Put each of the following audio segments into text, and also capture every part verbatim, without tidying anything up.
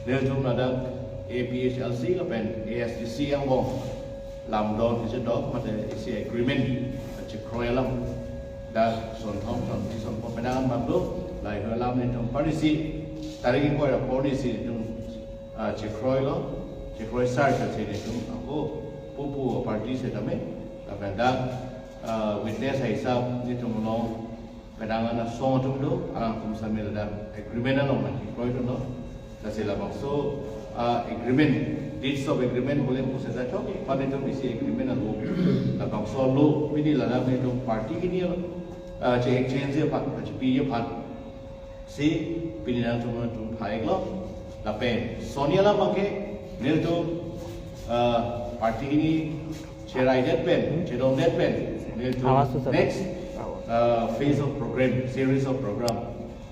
Nelitum ladak A P H L C lapen A S D C angbong lamdon kechedok mate isi agreement kachekroi alam dak sonthom sonthi sonpo penang bang do. Lahai alam nelitum parnisi tarik ingkoi ra pornisi nelitum, ah, chekroilo, chekroi sar kachini nelitum ako pupu party setame lapen dak, ah, witness ahisap nelitum along penang an asong atum do, alangtum setame ladak agreement along nangkekroidunlo. Lasi labangso, ah, agreement, deeds of agreement bole pu seta chok, panitum isi agreement alo. Labangso alo, pini ladak nelitum party hini alo, ah, che-exchange aphan, kachepi aphan si pini nangtum nangtum phai-iklo. Lapen sonni alam abangke nelitum, ah, party hini cheraidet pen, chedongdet pen nelitum Awas susar. Next, ah, phase of program, series of program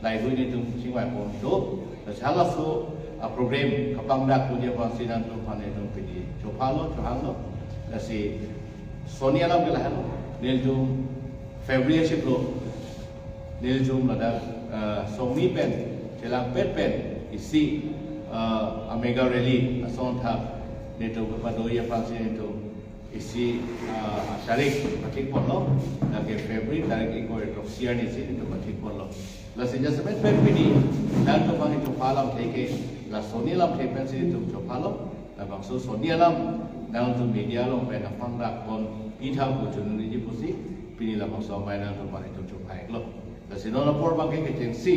lahai hui nelitum chingvai pon do. Lasi halaso a-program kapangdak puji aphansi nangtum aphan nelitum pini chophalo, chohanglo. Lasi sonni alam ke lahelo, nelitum February achiklo nelitum ladak, ah, Songni pen chelangpet pen isi, ah, a-mega rally asonthak nelitum kepadoji aphansi nelitum isi, ah, tarik pathik ponlo, lake February tarik ingkoi ra throksi arnisi nelitum pathik ponlo. Lasi jasemet pen pini nangtum abang nelitum pha alamthe ke la sonni alamthe pensi nelitum chophalo. Labangso sonni alam nangtum media along pen nangpangdak pon pithang pu choningri ji pusi pini labangso amei nangtum aphan nelitum chophai-iklo. Lasi non apor abangke kechengsi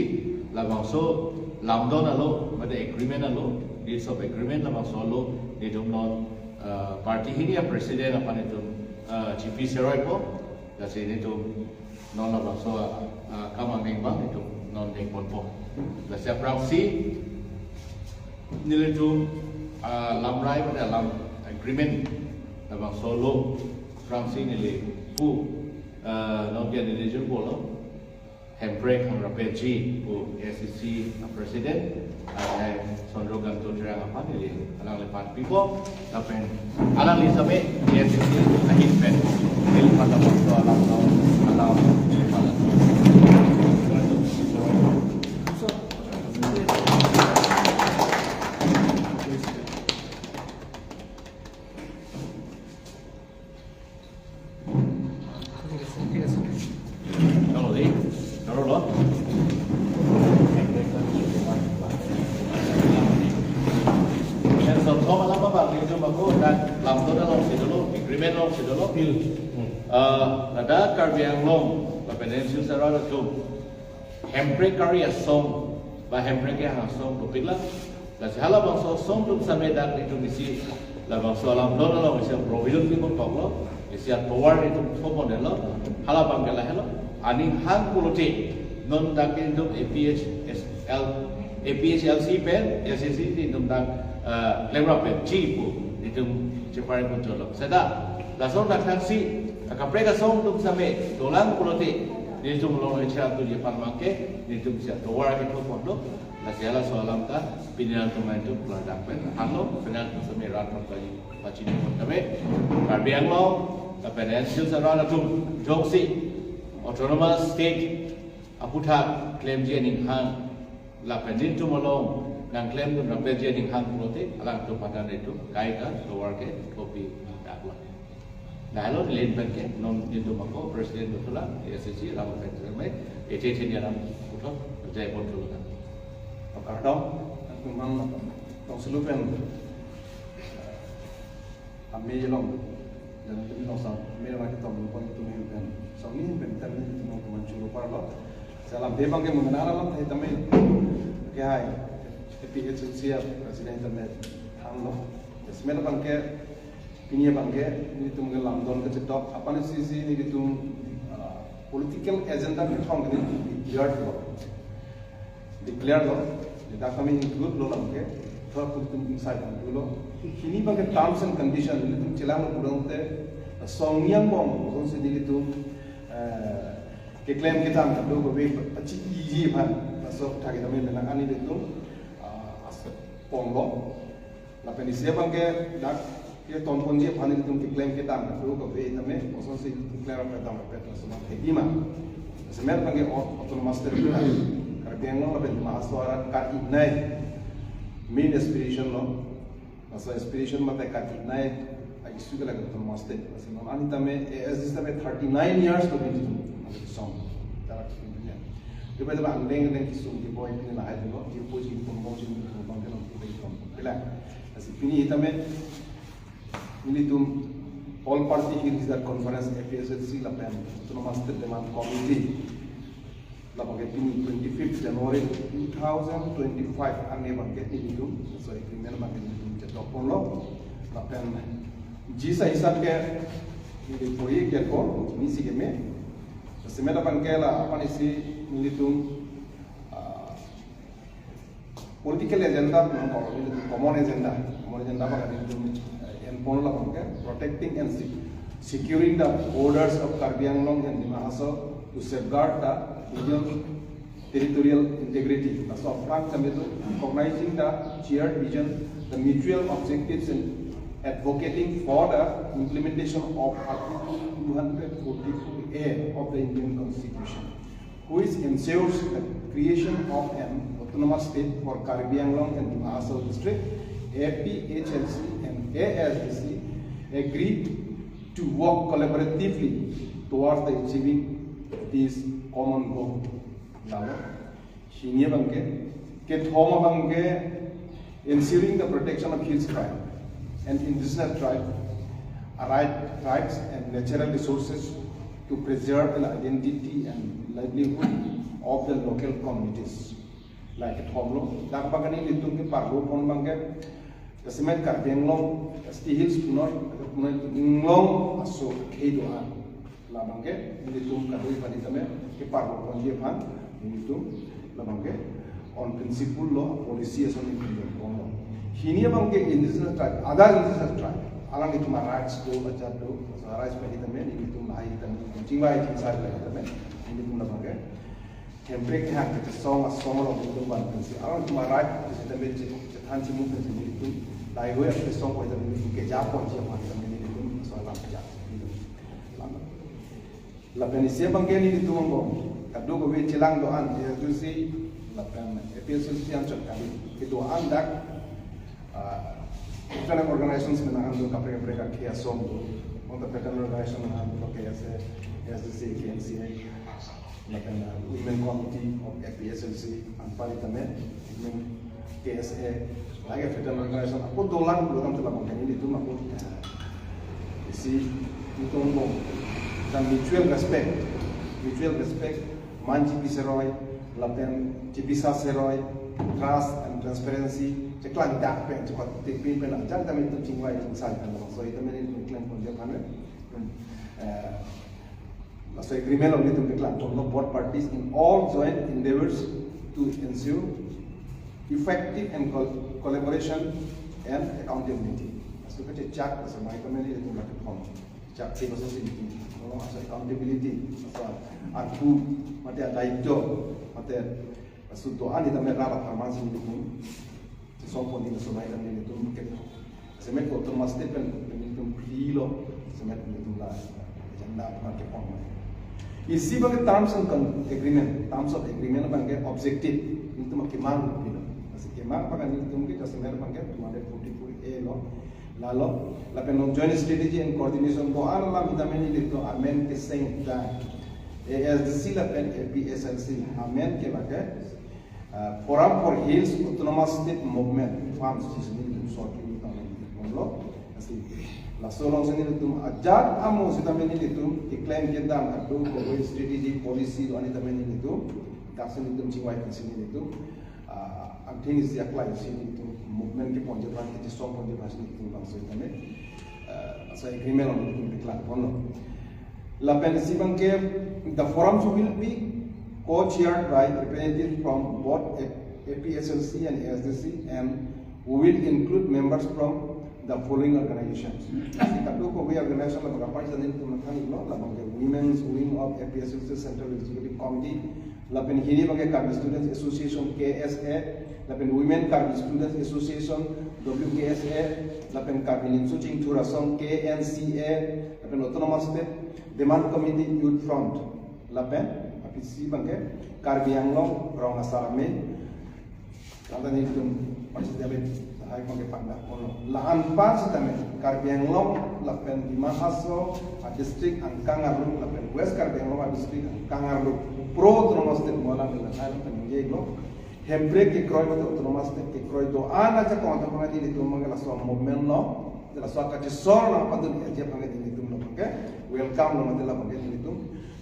labangso lamdon alo mate agreement alo, deeds of agreement labangso alo nelitum non, ah, party hini a-president aphan nelitum, ah, chipi seroipo. Lasi nelitum non labangso, ah, kam angdeng abang nelitum non dengponpo. Lasi aphrangsi nelitum, ah, lamrai pada lam agreement labangso alo aphrangsi neli pu, ah, nonke neli jun bolo Hemprek Khangrapetji pu A S D C a-president, ah, Chandrakanta Terang aphan neli alangliphan pipo, lapen alangli setame A S D C ahin pen neliphan labangso alam, alam neliphan. Hello, eh? Hello, lo? Yang sonthom alam abang nelitum ako dak lamdon alongsi dolo, agreement alongsi dolo. Hmm. Eh, ladak Karbi Anglong, lapen N C Hills arat atum Hemprek kari asong, ba Hemprek kehang asong dopiklo. Lasi halabangso asong atum setame dak nelitum isi labangso alamdon along isi provision pi pon toklo, isi atovar nelitum thopon detlo, halabang ke lahelo, aning hang pulote non dak nelitum A P H L, A P H L C pen A S D C nelitum dak, eh, klemrap pen ji pu nelitum chepari pon cholo. Seta lason dak thaksi, akaprek asong atum setame dolang pulote nelitum along echar tuji aphan abangke nelitum isi atovar kethopon do. Lasi halaso alam ta pini nangtum nangtum klardak pen hanglo, pini nangtum setame rat pon kaji pachini pon tame Karbi Anglong lapen N C Hills arat atum jongsi autonomous state aphuthak klemji aning hang lapen nelitum along nangklemdun rapetji aning hang pulote alangtum aphan ta nelitum kaike tovar kethopidaklo. Lahelo neli pen ke non nelitum ako president dothulang A S D C ram pen keme ete ete ni ram puthot jai pon thulang. Kardom, tumang tong selu pen amei along, dan tumang sa amei along ketom pon tumang pen, Songni pen kami tumang tumang churu parlo. Salam de abangke mengenal alam tadi tame ke hai A P H L C president tame thanglo. Jasemet abangke pini abangke nelitum ke lamdon kechedok aphan isi nelitum, ah, political agenda kethom ke nelitum declare lo. Declare lo, dak kami include lo abangke, thor nelitum inside abang lo. Hini abangke terms and condition nelitum chelanglo pulote, Songni angbong, kosonsi nelitum, eh, keklem kedam kado kave pachini ji aphan, laso athak tame menang ani nelitum, ah, as pon lo. Lapen isi abangke dak keton ponji aphan nelitum keklem kedam kado kave tame, kosonsi nelitum klemrap kedam rapet laso abang thekji ma. Jasemet abangke au-, autonomous territory, Karbi Anglong lapen Dima Hasao arat ka-inai main aspiration lo. Laso aspiration mate katinai a-issue ke lake autonomous state. Lasi non an tame A S D C tame thirty-nine years lo bini tum. Lasi song. Tarak sing punya. Tiba-tiba angdeng deng kisung di boy pini lahai lo. Di po jin pon mo jin pon bang ke non pun pon. Pila. Lasi pini tame nelitum All Party Hill Leaders Conference, A P H L C lapen Autonomous State Demand Committee. Labang ke pini twenty-fifth January two thousand twenty-five arni bang ke nelitum, so agreement bang ke nelitum chetok ponlo. Lapen jisa hisab ke neli puri ke ko ni si ke me. Seme labang ke la apa ni si nelitum, ah, political agenda, common agenda, common agenda bang ke nelitum, eh, en ponlo bang ke protecting and se-, securing the borders of Karbi Anglong and Dima Hasao to safeguard the region territorial integrity. Laso aphrang kami tu recognizing the shared vision, the mutual objectives, and advocating for the implementation of Article two hundred forty-four A of the Indian Constitution, which ensures the creation of an autonomous state for Karbi Anglong and Dima Hasao district. A P H L C and A S D C agreed to work collaboratively towards the achieving this common goal. Lalo, hini bang ke, kethom bang ke, ensuring the protection of hills tribe and indigenous tribe, uh, right, tribes and natural resources to preserve the identity and livelihood of the local communities. Lake kethom lo, dak bang ke nelitum ke parlo pon bang ke, jasemet Karbi Anglong, S T Hills punor, punor Anglong aso akhei do-an. Labang ke, nelitum kadoi pani tame, ke parlo ponji aphan, nelitum, labang ke, on principle lo, policy ason nelitum pon lo. Hini bang ke indigenous tribe, other indigenous tribe, alanglitum rights do, ajat do, rights pani tame, nelitum lahai tame, chingvai chingsai lahai tame, nelitum labang ke, Hemprek kehang kechesong asong along nelitum van pensi, alanglitum right pensi tame che-, chethan chemu pensi nelitum, lahai-hui kechesong ko tame nelitum keja ponji aphan tame nelitum so alam keja. Lapen isi bang ke nelitum angbong, kadokave chelang do-an, A S D C, lapen A P H L C anchot kali, kedo-an dak, ah, fraternal organizations menang do, kaprek kaprek akhei asom do, on the fraternal organization menang do, K S A, A S D C, K N C A. Lapen, uh, Women Committee of A P H L C, anparta tame, Women K S A, lake fraternal organization, apot dolang, dolang telah mungkin nelitum apot, uh, isi, nelitum bom, dan mutual respect, mutual respect, man chipi seroi, lapen chipi sa seroi, trust and transparency, cheklang dak pen, chekot tipin pen, ajat tame nelitum chingvai, chingsai pen, so, ita mene nelitum klang pon dia pen, uh, So agreement along nelitum keklang ponlo, both parties in all joint endeavors to ensure effective and col-, collaboration and accountability. So kachechak, so mai kami nelitum lake pon. Chak si bahasa si nelitum. Kalau asal accountability, asal aku, mate daito, mate suto ani tame rara pharman si nelitum. Song pon di nasional kan nelitum ke. Semet ko termas te pen nelitum free lo, semet nelitum la agenda aphan kepon. Isi bang ke terms and con-, agreement, terms of agreement bang ke objective, nelitum kemang lo. Lasi kemang bang nelitum ke semet bang ke two hundred forty-four A lo. Lalo, lapen non joint strategy and coordination ko alam ita mene nelitum amen ke seng ta. A S D C lapen A P H L C amen ke bang ke Uh, Forum for Hills Autonomous State Movement, FHAMS, si nelitum short nelitum lo. Lasi, laso along si nelitum ajat amo sitame nelitum, keklem kedam adu, kove strategy, policy, do ani tame nelitum, dak si nelitum chingvai si nelitum, uh, angthini si aklai si nelitum, movement kepon je aphan, kechesong pon je aphan si nelitum bangso tame, uh, so agreement along nelitum keklang ponlo. Lapen isi bang ke, the forums will be co-chaired by representatives from both A P H L C and A S D C, and we will include members from the following organizations. Lasi kadokave organization labang kapai janin tu mathan lo, labang ke Women's Wing of A P H L C Central Executive Committee, lapen hini bang ke Karbi Students Association, K S A, lapen Women Karbi Students Association, W K S A, lapen Karbi Nimso Chingthur Asong, K N C A, lapen Autonomous State Demand Committee, Youth Front, lapen aphi si bang ke Karbi Anglong Rong Asar Amei, kata nelitum Pasi dame, hai abangke pangdak kono. La-an pasi dame, Karbi Anglong lapen Dima Hasao a-district angkang arlo lapen West Karbi Anglong a-district angkang arlo, pro autonomous state mo alang neli lahai along peningje lo. Hemprek kekroi mate autonomous state kekroi do-an ajakong atum abang nelitum abangke laso movement lo, laso kachesong nangpadun aja abangke nelitum lo abangke welcome lo mate la abangke nelitum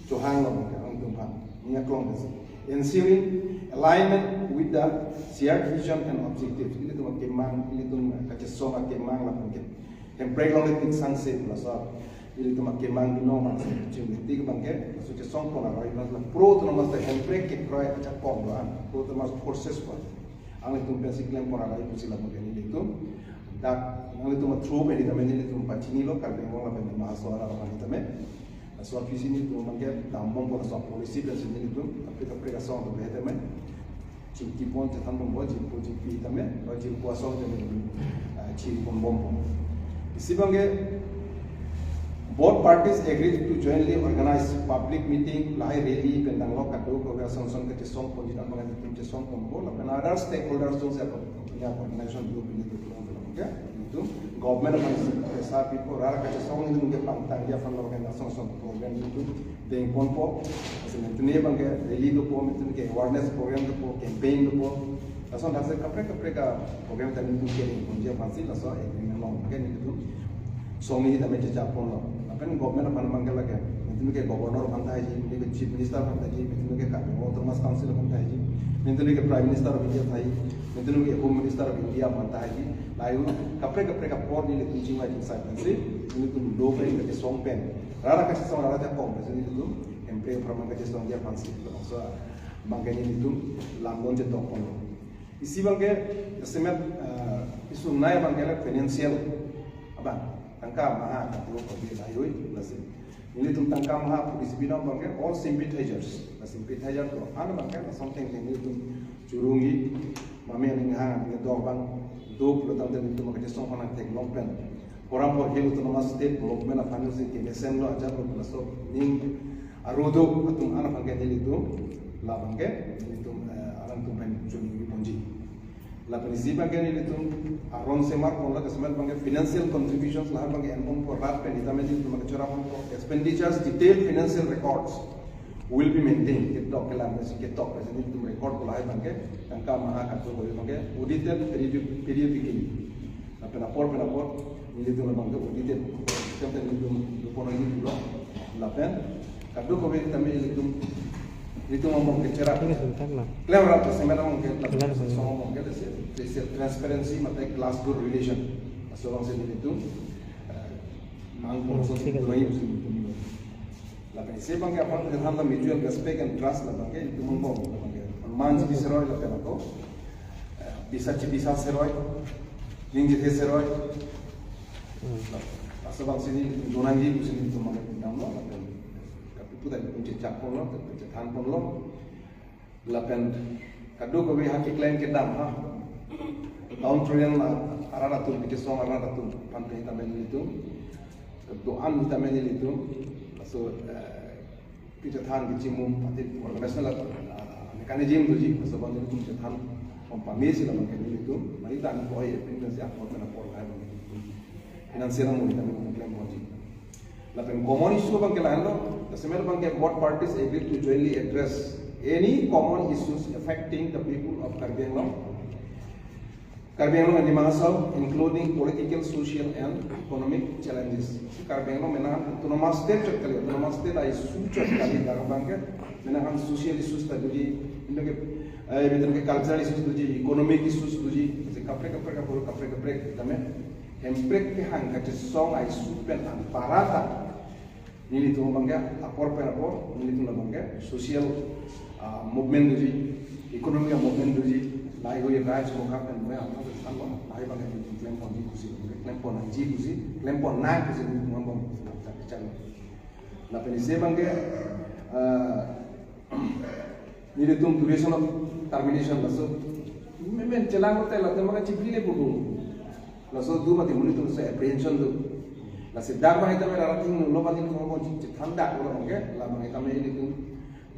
chohang lo abangke alangtum aphan. Ning aklong pensi. Ensuring alignment with the shared vision and objectives. Ilitum akemang, ilitum kachesong akemang lapen ke. Hemprek along le tingsang se laso. Ilitum akemang binong abang se. Chim tik abangke, laso chesong pon aroi abang la pro autonomous state Hemprek kekroi ajakong do-an. Pro autonomous forces pon. Alangtum pensi klem pon aroi pusi la abangke nelitum. Dak, nanglitum a-through pen tame nelitum pachinilo Karbi Anglong lapen Dima Hasao arat aphan tame. Laso apisi nelitum abangke dambompo laso policy pensi nelitum kaprek kaprek asong atum pen tame chingkipon chethanbompo, jimpo jimpi tame, ba jimpo asong tame, ah, chingponbompo. Isi abangke both parties agreed to jointly organize public meeting, lahai rally pen danglo kadokave asong asong kachesong ponji abang nelitum chesong ponpo, lapen other stakeholders jongsi ako, ya organization group nelitum ya, itu government aphan si pesa pipo, rara kachesong nelitum ke pangtangji aphan lo kan asong asong program itu dengponpo. Lason nelitum abangke rally dopo, nelitum ke awareness program dopo, campaign dopo. Lason dak si kaprek kaprek a-program tame nelitum ke dengponji aphan si laso agreement along ke nelitum song ni tame chechak ponlo. Lapen government aphan abangke lake, nelitum ke governor aphan tahai ji, nelitum ke chief minister aphan tahai ji, nelitum ke Karbi Anglong Autonomous Council aphan tahai ji, nelitum ke Prime Minister of India tahai, nelitum ke Home Minister of India aphan tahai ji. Lahai kaprek kaprek apor nelitum chingvai chingsai pensi nelitum do pen kachesong pen, rara kachesong rara ajakong pensi nelitum Hemprek apharman kachesongji aphan si laso abangke nelitum lamdon chetok ponlo. Isi abangke, jasemet, eh, isu nei abangke la financial abang, tangka maha kadokave lahai-hui, lasi nelitum tangka maha pu isi binong abangke all sympathizers. La sympathizer do-an abangke lason thengtheng nelitum churungji, mame aning hang abangke do abang, do pulo tangte nelitum kachesong aphan nangtheklong pen. Forum for Hill Autonomous State Development aphan si kemesen lo ajat lo laso ning arudo atum an abangke nelitum, la abangke nelitum, eh, alangtum pen chuningri ponji. Lapen isi abangke nelitum aron semar ponlo, jasemet abangke financial contributions lahai abangke enponpo, rat pen tame nelitum abangke chorapponpo, expenditures, detailed financial records will be maintained. Ketok kelang si ketok si nelitum record ko lahai abangke, tangka maha kadokave abangke audited periodi-, periodically. Lapen apor pen apor nelitum abangke audited system te nelitum dopo nangji pulo. Lapen kadokave tame nelitum, nelitum abangke cherap. Ini sebentar lah. Klem rap jasemet abangke, lapen Benar, benar. Song abangke, laso transparency mate glass door relation. Laso abang si nelitum, eh, mang Hmm, pon so thik ase. Lapen isi abangke apor chethan la mutual respect and trust la abangke nelitum angbong la abangke. Manji seroi lapen ako, eh, bisa chibisa seroi, ningje seroi. Hmm. Laso abang si nelitum donangji pusi nelitum abangke pindam lo, lapen kapupu ta nelitum chechak ponlo, chethan ponlo. Lapen kadokave ha keklem kedam ha. Town Trian la arat atum, kachesong arat atum aphan pen tame nelitum, kedo-an tame nelitum. Laso, eh, kachethan kachimum pati organizational, ah, mechanism doji, laso abang nelitum chethan pon pame si la abangke nelitum, mari dan koi, eh, pen si apor pen apor lahai abang nelitum financial amo tame nelitum klem ponji. Lapen common issue abangke lahenlo, jasemet abangke both parties agreed to jointly address any common issues affecting the people of Karbi Anglong. Karbi Anglong and Dima Hasao, including political, social and economic challenges. Karbi Anglong menang autonomous state chot kali, autonomous state a-issue chot kali, dak abangke menang social issues ta doji, indo ke, eh, indo ke cultural issues doji, economic issues doji, si kaprek kaprek kaprek kaprek kaprek tame. Hemprek kehang kachesong a-issue pen anparta nelitum abangke apor pen apor, nelitum abangke social, ah, movement doji, economic movement doji, lahai-hui rights mokha pen mo apa pen san lo, lahai abangke nelitum klem ponji pusi, klem pon nangji pusi, klem pon nang pusi nelitum angbong. Lapen isi abangke, ah, nelitum duration of termination laso. Memen chelang hotel la tema chipli le pudu. Laso do mati nelitum laso apprehension do. Lasi dak abang tame rara thenglo abang nelitum angbong chethan dak lo abangke, la abang tame nelitum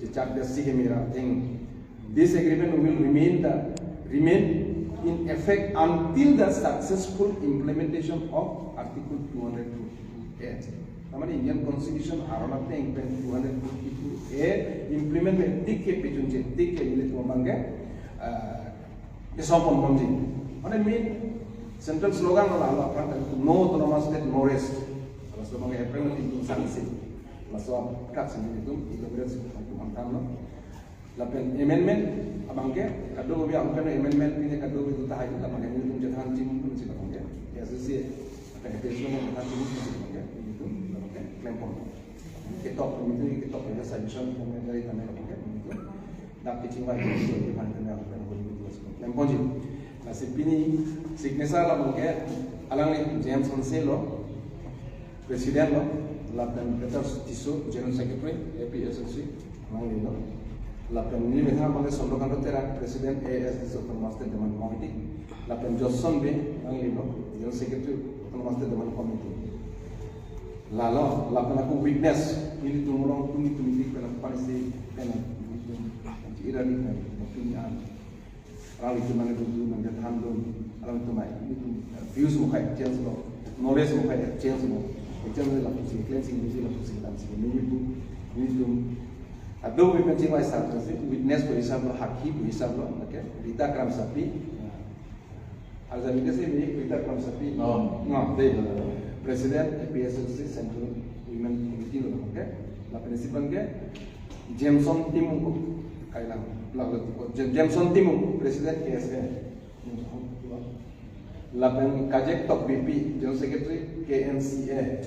chechak dak si ke mera theng. This agreement will remain the, remain in effect until the successful implementation of Article two hundred forty-two A. Tamane Indian Constitution aron ateng pen two hundred forty-two A implement me tik ke pechunche tik ke nelitum abang ke, ah, kesong ponbomji. Mane main central slogan lo la lo aphrang ta, "No autonomous state, no rest." Laso abang ke April nineteen sangsi. Laso aphrang si nelitum elaborate si nelitum angtan lo. Lapen amendment abang ke kadokave, abang ke amendment pini kadokave ta hai, abang ke nelitum chethan chimum si abang ke. A S D C, lapen A P H L C abang chethan chimum si abang ke, nelitum abang ke klempon. Ketok, nelitum ketok ya suggestion kami dari kami abang ke, nelitum dak kechingvai ke abang ke, abang ke nelitum klemponji. Lasi pini signature abang ke alangli James Hanse lo, President lo, lapen Peter Tisso, General Secretary, A P H L C, alangli lo. Lapen neli methang abang ke Chandrakanta Terang, President, A S D C Autonomous State Demand Committee. Lapen Johnson Bey, alangli lo, General Secretary, Autonomous State Demand Committee. Lalo, lapen ako witness, nelitum along tumi tumi tik pen ako pansi pen, ira ni pen, tumi an. Alanglitum mane dudun, mane thandun, alanglitum ai, nelitum, eh, views mo kai exchange lo, knowledge mo kai exchange lo, exchange lo, lapusi, cleansing, lapusi, lapusi, nelitum, nelitum. Ado we pen chingvai sar, witness pu hisab lo, hakhi pu hisab lo, okay? Rita Kramsapi. Arja witness ini Rita Kramsapi. Oh. No, de. President A P H L C Central Women Committee lo, okay? Lapen isi abang ke Jameson Timung ko kailang. Lalu, Jam-, Jameson Timung, President K S A. Lapen Kajek Tokbipi, General Secretary K N C A.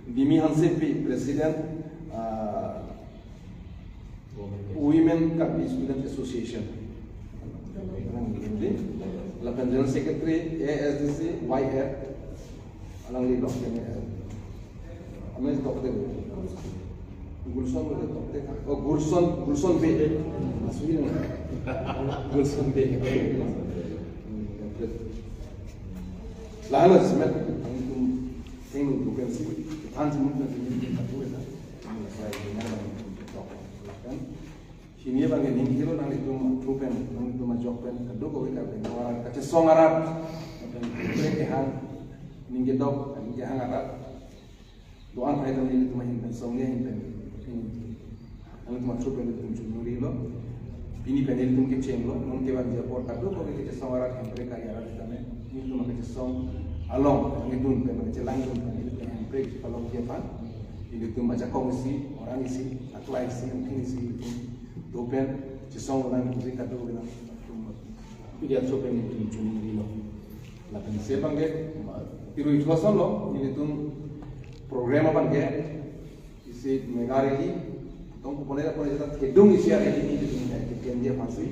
Dimi Hansepi, President, uh, Women Karbi Student Association. Lapen General Secretary A S D C Y F. Alangli lo, amen tokte. Gulson lo tokte. Oh, Gulson, Gulson Bey. Masuk ini. Gulson Bey. Lalu semet, nelitum ting nelitum pensi, than si mungkin si nelitum tak boleh dah. Saya dengar nelitum tok. Kan? Hini abang ke ning hero nanglitum through pen, nanglitum ajok pen, kadokave ka pen, orang kachesong arat, pen, pen kehang, ning kedok, ning kehang arat. Doan hai dong nelitum ahin pen, song ni ahin pen. Nanglitum through pen nelitum chunuri lo. Pini pen nelitum kecheng lo, non kevangji apor kadokave kachesong arat, hemprek kari arat tame. Nelitum kachesong along, nelitum pen, kachelang dun pen, nelitum hemprek along dia pan. Nelitum ajakong isi, orang isi, aklai isi, angthing isi, nelitum dopen, chesong lo nang kusi kadokave nang. Pidi aso pen nelitum chunuri lo. Lapen isi abang ke, ma, tiru itu asal lo, nelitum program abang ke, isi mega rally, tong kupone la pone jata thedung isi rally nelitum ke, ke dia pansi,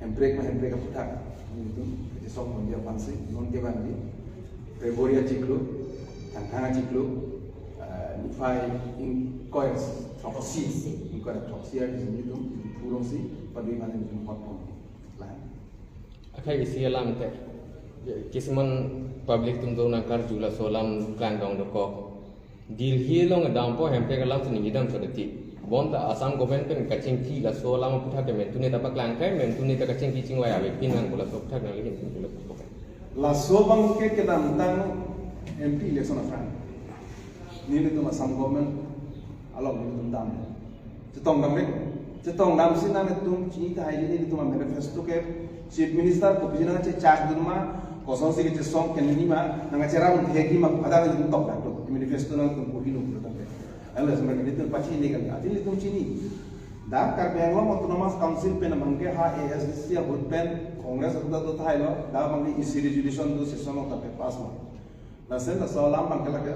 hemprek ma hemprek aputhak, nelitum, kachesong dia pansi, non kevangji, February achiklo, Thangthang achiklo, eh, Niphai ingkoi throksi, ingkoi throksi arni nelitum, purong si, padui mane nelitum hot pon. Lain. Akhai isi alam te, kisiman public atum do nangkarju laso alam klang dong dokok. Delhi along dampo hemprek alam si ningje dam so deti. Bonta Assam government pen kachingki laso alam aputhak ke mentune ta paklang kai, mentune ta kachingki chingvai ave pin nang ko laso aputhak nangli hin pin ko laso aputhak. Laso abang ke kedamtang M P election aphrang. Nelitum Assam government along nelitum dam. Chetong dam le. Chetong dam si nanglitum chini tahai, nelitum manifesto ke Chief Minister kopiji nangchechak dun ma, kosonsi kachesong kenini ma, nangcherap thekji ma, pada nelitum tok dak lo. Manifesto nangtum kohilo lo dak. Alo sebenarnya nelitum pachini kan, ati nelitum chini. Dak Karbi Anglong Autonomous Council pen abang ke ha A S D C ahut pen Congress ahut ta tahai lo, dak abang ke isi resolution do session ta pass lo. Lasen laso alam abang ke lake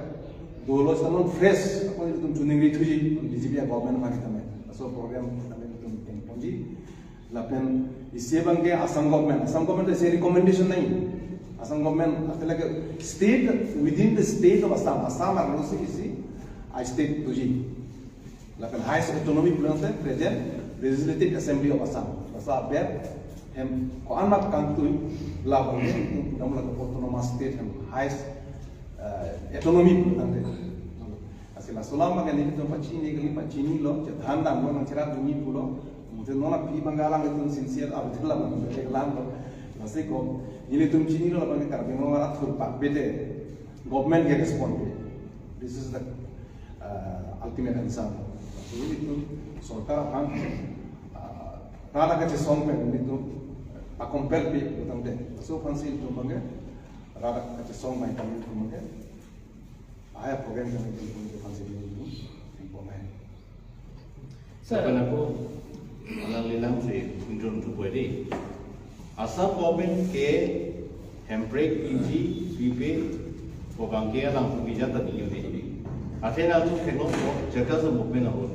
dolo sita non fresh, ako nelitum chuningri thuji, B J P government abang tame. Laso program tame nelitum pen ponji. Lapen isi abang ke Assam government. Assam government isi recommendation nai. Assam government, ati lake state, within the state of Assam. Assam arlo si isi, a state thuji. Lapen highest autonomy pulang te present Legislative Assembly of Assam. Laso aber hem ko-an ma kangtui labang hem dam la autonomous state hem highest, eh, autonomy pulang te. Asi laso alam abang ke nelitum pachini kali, pachini lo, chethan dam lo, nangcherap dunji pulo, Nona pi bang alanglitum sincere abdul lam bang alam bang. Lasi ko nelitum chinilo bang Karbi Anglong arat thurpak bete government ke respond pe. This is the uh, ultimate answer. Lasi nelitum sorkar aphan uh, rada kachesong pen nelitum pa compel pe utang te. So aphansi nelitum bang rada kachesong mai kami nelitum bang. Aya program kami nelitum aphansi nelitum. Sir. Lapen ako alangli lamsi injun tu pwede. Assam government ke hemprek piji pipe ko bangke alang pemijat tadi yun ini. Athe nangtum theklong ko Chakras movement ahut.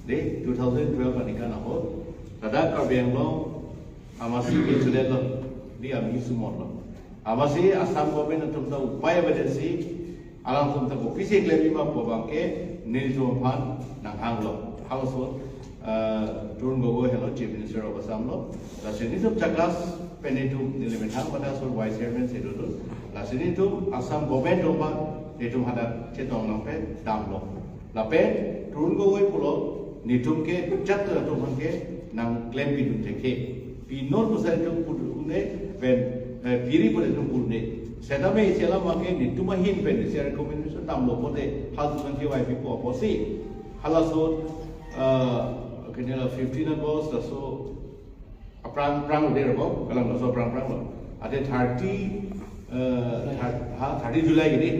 De two thousand twelve aningkan ahut. Ladak Karbi Anglong amasi ke sudah lo di ami sumon lo. Amasi Assam government atum ta upai avedet si alangtum ta kopisi klem ma pu bangke nelitum aphan nanghanglo. Halaso, eh, Tarun Gogoi helo Chief Minister of Assam lo. Lasi nelitum Chakras pen nelitum neli methang pada so vice chairman si dodun. Lasi nelitum Assam government atum aphan nelitum hadak chetong nangpedamlo. Lapen Tarun Gogoi pulo nelitum ke jat atum aphan ke nangklem pidun thekhe. Pi non pusi nelitum pudun ne pen, eh, piri pusi nelitum pudun ne. Setame isi alam abangke nelitum ahin pen isi recommendation damlo pote hal tukan ke Y P po apotsi. Halaso, eh, kene la fifteen August, laso aphrang aphrang lo de ko, kalang laso aphrang aphrang lo. Athe thirty, eh, thir-, ha, thirty July gini.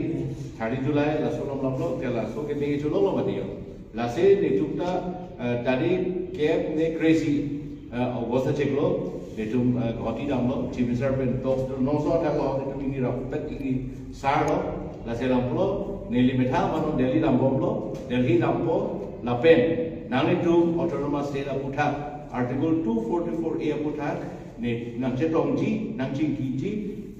Thirty July laso lom lom lo, ke laso ke neli chulo lo mati yo. Lasi nelitum ta, eh, tarik kep ne kresi, eh, August achiklo, nelitum, eh, Guwahati damlo, Chief Minister pen talk, nongso athak lo, nelitum ini rapet ini sar lo, lasi lam pulo, neli methang mano Delhi dambomlo, Delhi dampo, lapen, nanglitum Autonomous State aputhak, Article two forty-four A aputhak, ne nangchetongji, nangchingkiji,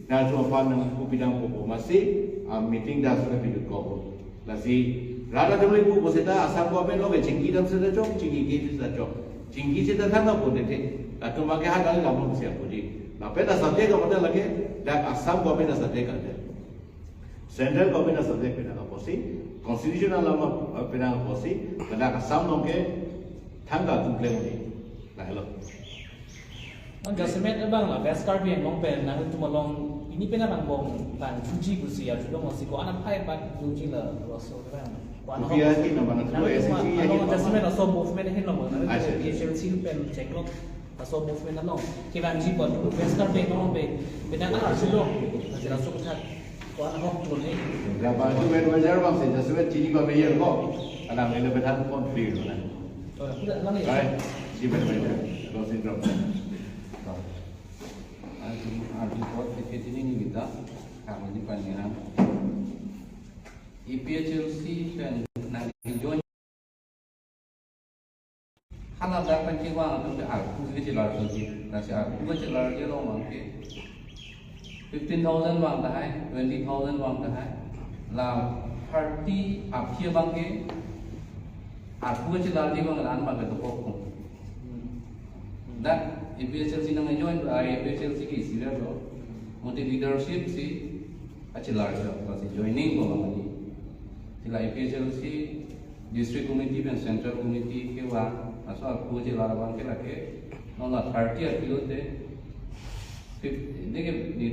nangtum aphan nangkupidam popo masi, ah, meeting das na bidut ko. Lasi, rada dulu ibu ko seta Assam government lo ke chingkidam seta chok, chingkiji seta chok. Chingki seta thangnat pote te. Latum abangke ha kali lampang siap puji. Lapen a subject apa lagi? Dak Assam government a subject ada. Central government a subject pinang apotsi, constitutional alam, eh, pinang apotsi, pada Assam along ke thangta atum klem uni. Lahelo. Nang jasemet abang la, West Karbi Anglong pen, nangtum along, ini pen abang bong, tang juji pusi, ya, judong masih ko anak hai bak juji la, laso, kan? Ko anak Kopi aja nama nang nangtum S C C along ya, jasemet laso movement hin lo, nang Acha. P H L C pen chenglok, laso movement along. Kevangji ko, West Karbi Anglong pen, pen nang arjulong, laso, laso kuthat. Ko an ahok tulo ne. Gabang tu vet wajar bang se, jasemet chini ba meyer ko. Alang ele betan kon free lo na. Oh, tidak, alang ya. Right. Si vet wajar. Down syndrome. Arju, arju kot, tiket ini ni kita. Kami di Pangerang. A P H L C pen nang join. Hala dak pen kevang atum ke arpu kechelar soji. Lasi arpu kechelarji along abangke fifteen thousand vang tahai, twenty thousand vang tahai. La thirty aphi abangke arpu kechelarji abang ran abangke dokok kum. Dak A P H L C nang join, ah, A P H L C ke isi lo. Modi leadership si achelar jo, lasi joining ko abang ni. Sila A P H L C District Committee pen Central Committee kevang, laso arpu chelar abangke lake, non la thirty aphi lote, fif-, ini ke, di